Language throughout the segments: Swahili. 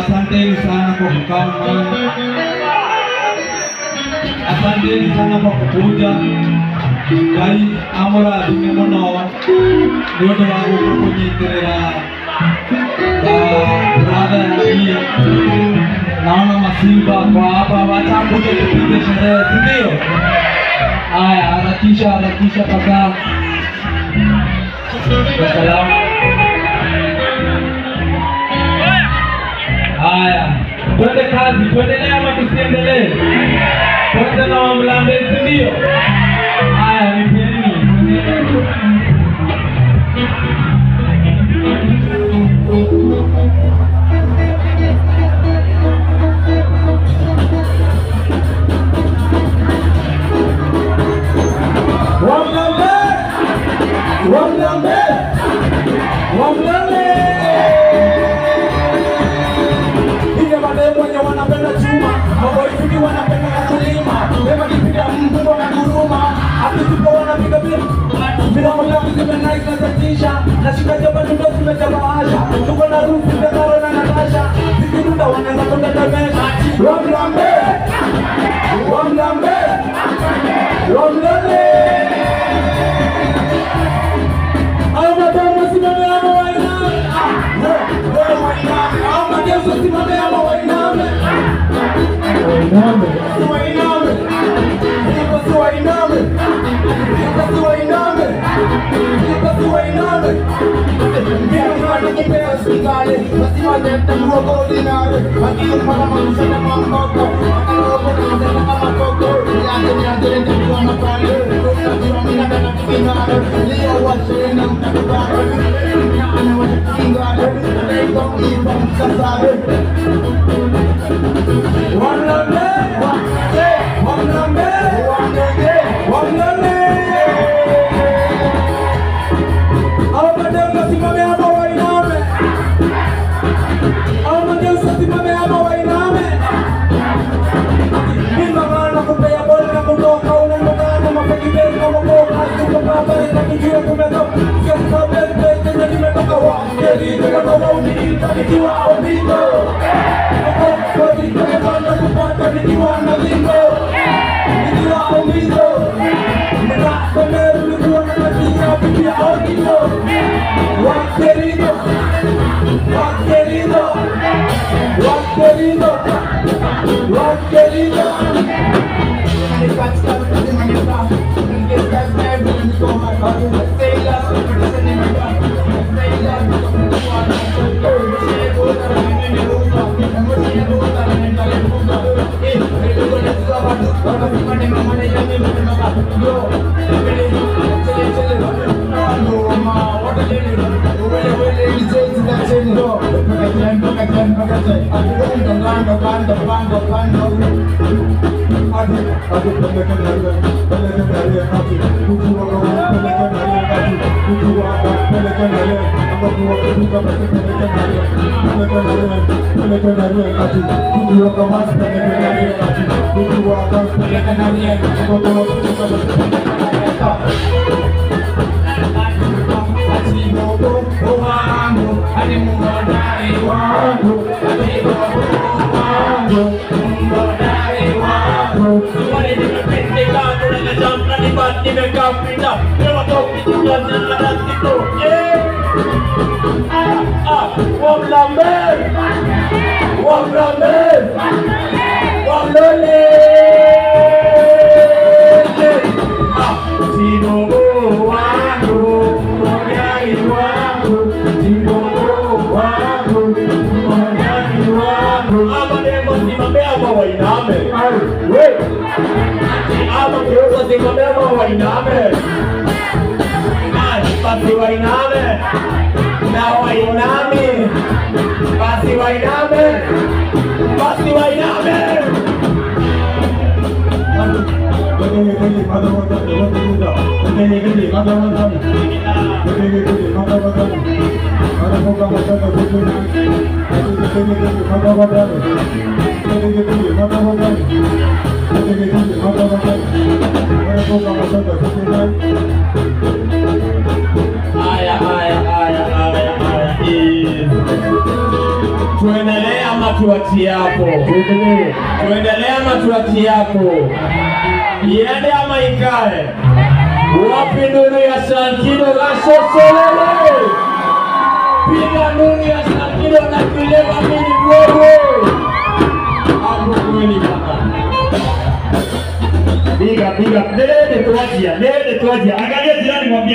Asanteni sana kwa kukaa, asanteni sana kwa kukuja. Ngai amũrathime mũno nĩ ũndũ wa gũka kũnyitĩrĩra brother ya naona masimba kwa hapa, wacha kuja tupige sherehe, si ndio? Haya, harakisha harakisha kaka. Salamu. Haya, twende kazi, tuendelee ama tusiendelee? Twende na Wamlambe, si ndio? Haya, nipeni. Wamlambe! Wamlambe! Wamlambe! Wanapenda chuma, maboyfriend wanapenda kulima, wema kipiga mtu na guruma, akitupa wanapiga bila bila mlango zimenaika zatisha, na shika jaba tundo zimejabaasha, tuko na rufu za Karo na Natasha, zikirunda wanaanza kutetemesha. Wamlambe! Wamlambe! Wamlambe! Au simame ama wainame. Au mademu simame ama wainame. Wainame. Wainame. Wainame. Wainame. Wainame. What is it? Na jump na nibat nimekapita. Never talk to you na dance to. Ah ah, Wamlambe. Wamlambe. Wamlole. Ah, Tinobo wangu, monyani wangu, Tinobo wangu, monyani wangu. Ama demo simame ama wainame. We. Ama kiusa simame ama wainame. Basi wainame. Na wainame. Basi wainame. Basi wainame. Aya, aya, aya, aya, aya. Tuendelee ama tuachie hapo? Tuendelee ama tuachie hapo? Iende ama ikae? Wapi nuru ya Shankido Gasosolele? Piga nuru ya Shankido na kileva mini wewe. Hapo kweli baba. Piga piga, nende tuachia, nende tuachia. Angalia jirani mwambie.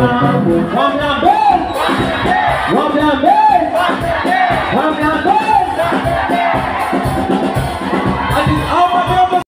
Mwana.